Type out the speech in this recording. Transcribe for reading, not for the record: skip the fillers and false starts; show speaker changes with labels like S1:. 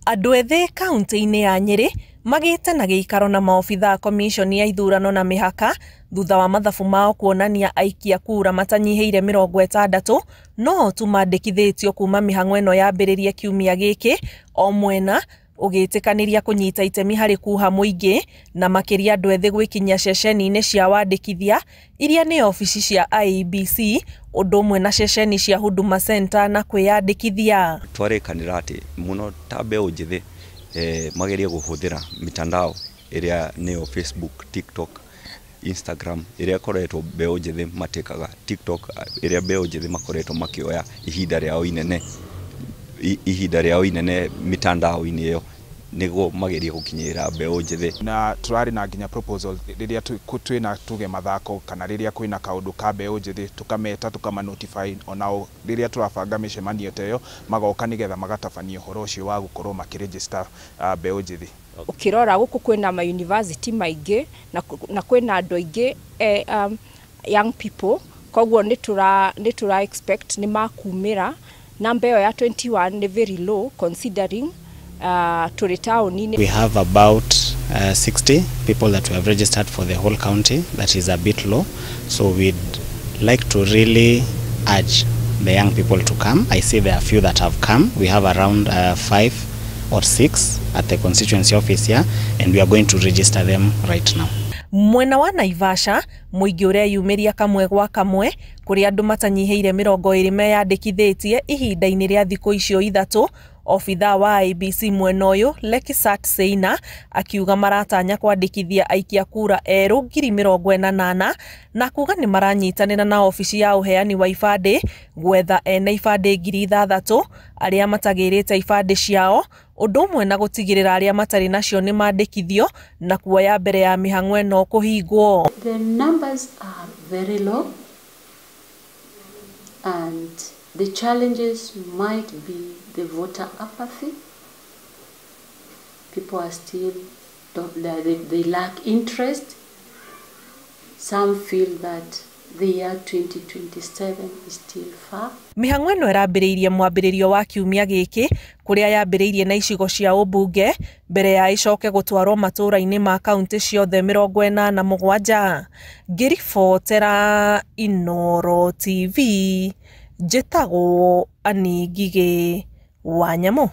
S1: Andũ ethĩ kaunti-inĩ ya Nyĩrĩ magĩte na gĩikaro na maobithaa a komiconi ya ithurano na mĩhaka thutha wa mathabu mao kuonania aikia kura matanyihĩire 60 no tu mandĩkithĩtio kuma mĩhang'o ĩno yambĩrĩrie kiumia gĩkĩ, o mwena ũgĩtĩkanĩria kũnyita itemi harĩ kuha mũingĩ na makĩria andũ ethĩ gwĩkinyia ceceni-inĩ cia wandĩkithia iria nĩ obici cia IEBC ũndũ ũmwe na ceceni cia Huduma Center na kwĩyandĩkithia.
S2: Twarĩkanĩra atĩ mũno ta mbeũ njĩthĩ magerie kũhũthĩra mitandao ĩrĩa nĩyo Facebook, TikTok, Instagram ĩrĩa ĩkoretwo mbeũ njĩthĩ matĩkaga, TikTok ĩrĩa mbeũ njĩthĩ makoretwo makĩoya ihinda rĩao inene mitandao-inĩ ĩyo nĩguo magerie gũkinyĩra mbeũ njĩthĩ.
S3: Na turarĩ na nginya proposal rĩrĩa twĩna tuge mathako kana rĩrĩa kwĩna kaũndũ ka mbeũ njĩthĩ, tũkameta, tũkama notify onao rĩrĩa tũrabanga mĩcemanio ta ĩyo, magoka nĩgetha magatabania ũhoro ũcio wa gũkorwo makĩregister mbeũ njĩthĩ.
S4: Ũkĩrora gũkũ kwĩna ma university maingĩ na kwĩna andũ aingĩ young people, koguo nĩ tũra expect nĩ makumĩra. Namba ĩyo ya 21 nĩ very low considering tũrĩ taũni-inĩ.
S5: We have about 60 people that we have registered for the whole county. That is a bit low. So we'd like to really urge the young people to come. I see there are few that have come. We have around five or six at the constituency office here, and we are going to register them right now.
S1: Mwena wa Naivasha mũingĩ ũreyumĩria kamwe gwa kamwe kũrĩa andũ matanyihĩire 20 meyandĩkithĩtie ihinda-inĩ rĩa thikũ icio 3. Obithaa wa IEBC mwena ũyũ Lekisat Seina akiuga maratanya kwandĩkithia aikia kura erũ 88,000 na kuga nĩ maranyitanĩra na obici ya ũheani wa ibandĩ gwetha ene ibandĩ 6,000 arĩa matagĩrĩte ibandĩ ciao, ũndũ ũmwe na gũtigĩrĩra arĩa matarĩ nacio nĩ mandĩkithio na kuoya mbere ya mĩhang'o ĩno kũhingwo.
S6: The numbers are very low and the challenges might be the voter apathy. People are still, don't, they lack interest. Some feel that the year 2027 is still far.
S1: Mĩhang'o ĩno ĩrambĩrĩirie mwambĩrĩrio wa kiumia gĩkĩ kũrĩa yambĩrĩirie na icigo cia ũmbunge mbere ya ĩcoke gũtwarwo matũũra-inĩ ma kaunti ciothe 87. Ngĩribotera Inooro TV, njĩtagwo Annie Ngigĩ wa Nyamũ.